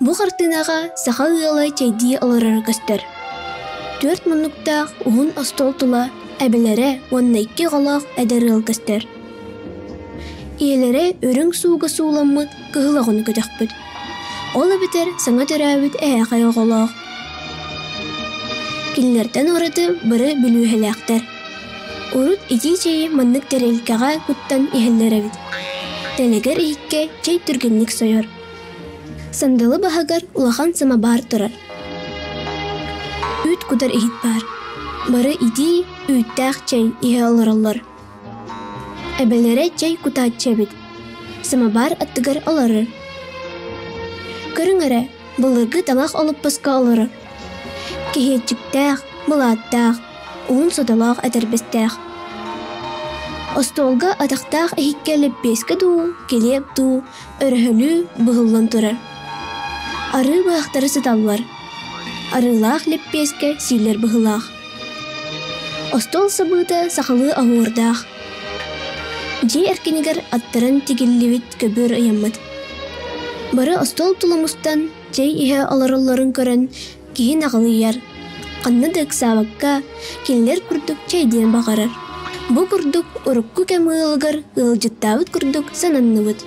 Бу хартыынаҕа саха ыала чэйдии олороро көстөр. Түөрт муннуктаах уһун остуол тула эбэлэрэ уонна икки оҕолоох эдэр ыал көстөр. Ийэлэрэ үрүҥ сууга сууламмыт кыһыл оҕону көтөхпүт. Ол эбэтэр саҥа төрөөбүт эһээхэй оҕолоох. Кинилэртэн ураты бары бүлүүһэлээхтэр. Урут итии чэйи маннык тэриэлкэҕэ куттан иһэллэр эбит. Тэлэгэр иһиккэ чэй түргэнник сойор. Сандалы баһыгар улахан самобар турар. Үүт кутар иһит баар. Бары итии, үүттээх чэй иһэ олороллор. Эбэлэрэ чэй кутааччы эбит. Самобар аттыгар олорор. Көрүҥ эрэ, былыргы талах олоппоско олорор. Киһиэччиктээх, былааттаах, уһун сотолоох этэрбэстээх. Остуолга атахтаах иһиккэ лэппиэскэ дуу, килиэп дуу өрөһөлүү быһыллан турар. Арыы быһахтары сыталлар. Арыылаах лэппиэскэ сиилэр быһыылаах. Остуол сабыыта сахалыы оһуордаах. Дьиэ эркинигэр аттаран тигиллибит көбүөр ыйаммыт. Бары остуол тула мустан чэй иһэ олороллорун көрөн киһи наҕылыйар, ханна да ыксаабакка, кинилэр курдук чэйдиэн баҕарар. Бу курдук урукку кэм ыалыгар ыалдьыттаабыт курдук сананныбыт.